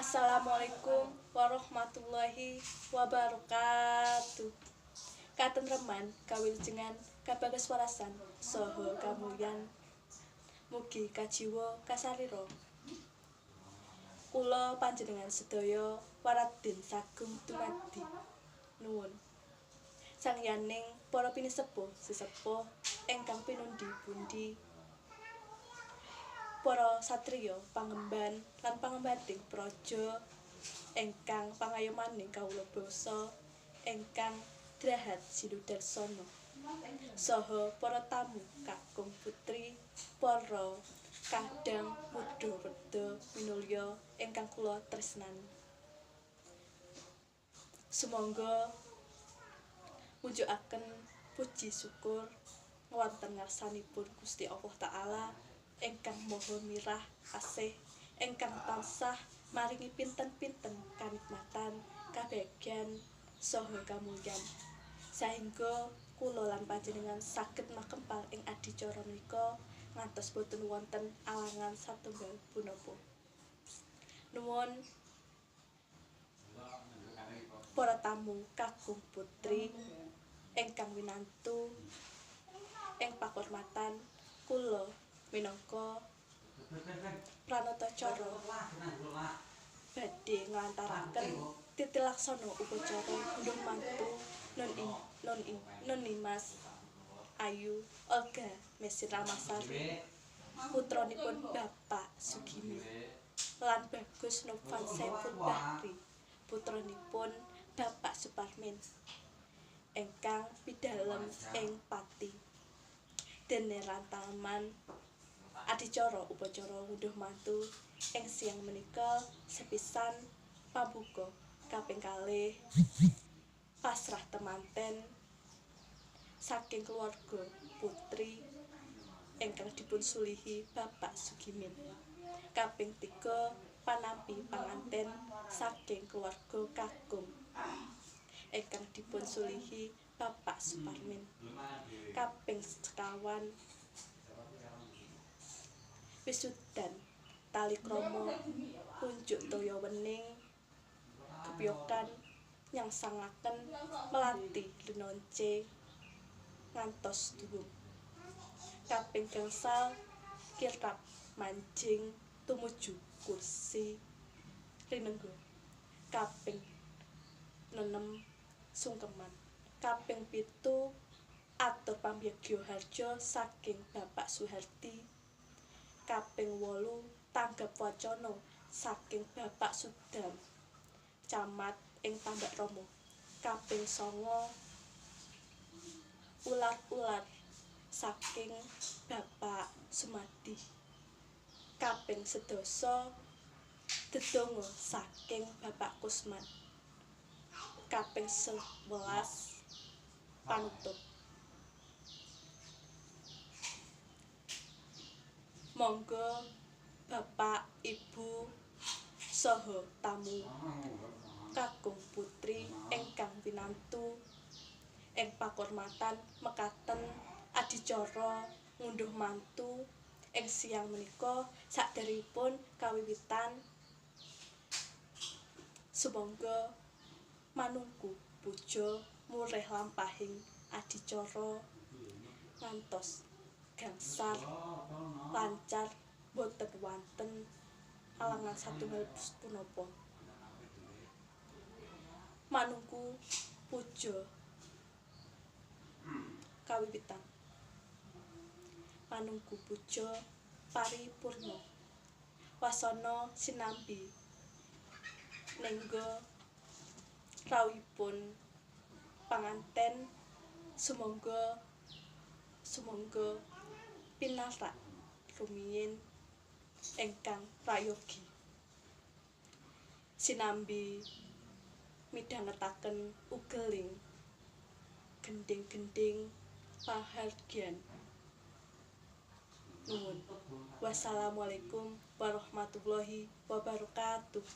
Assalamualaikum warahmatullahi wabarakatuh. Katentreman kawilujengan kabagas warasan saha kamulyan. Mugi kajiwa kasarira. Kula panjenengan sedaya waradin sagung dumadi. Nuwun. Sangyaning para pinisepuh sesepuh ingkang pinundi pundi, para satriya pangemban lan pangembating praja ingkang pangayomaning kawula bangsa ingkang drahat sinudarsana, saha para tamu kakung putri, para kadang muda werda minulya ingkang kula tresnani. Sumangga mujukaken puji syukur wonten ngarsanipun Gusti Allah Ta'ala ingkang maha mirah asih, ingkang tansah maringi pinten-pinten kanikmatan, kabagyan saha kamulyan, sahingga kula lan panjenengan saged makempal ing adicara menika ngantos boten wonten alangan satunggal punapa. Nuwun para tamu kakung putri ingkang winantu ing pakurmatan kula minangka pranatacara badhe nglantaraken titilaksana upacara ngunduh mantu Nonimas Ayu Olga Mesir Ramasari putranipun Bapak Sugimi lan Bagus Novan Saiful Bahri putranipun Bapak Suparmin ingkang pidalem ing Pati. Dene rantaman adicara upacara ngunduh mantu ing siang menika sepisan pambuka kaping kalih pasrah temanten saking keluarga putri ingkang dipunsulihi Bapak Sugimin. Kaping 3 panampi panganten saking keluarga kakung ingkang dipunsulihi Bapak Suparmin. Kaping sekawan wisudan tali krama kunjuk toya wening kepyokan nyangsangaken melati linonce ngantos duwung. Kaping gangsal kirap manjing tumuju kursi rinengga. Kaping 6 sungkeman. Kaping 7 atur pambagya harja saking Bapak Suhardi. Kaping 8 tanggap wacana saking Bapak Sudam camat ing Tambakromo. Kaping 9 ular-ular saking Bapak Sumadi. Kaping 10 dedonga saking Bapak Kusman. Kaping 11 panutup. Monggo Bapak Ibu saha tamu kakung putri ingkang winantu ing pakurmatan mekaten adicara ngunduh mantu ing siang menika sakderengipun kawiwitan. Sumangga manungku puja murih lampahing adicara ngantos gangsar lancar boten wonten alangan satunggal punapa. Manungku puja kawiwitan. Manungku puja paripurna. Wasana sinambi nengga rawuhipun panganten sumangga sumangga pinarak rumiyin ingkang prayogi. Sinambi midhangetaken ugeling gendhing-gendhing pahargyan. Nuwun. Wassalamualaikum warahmatullahi wabarakatuh.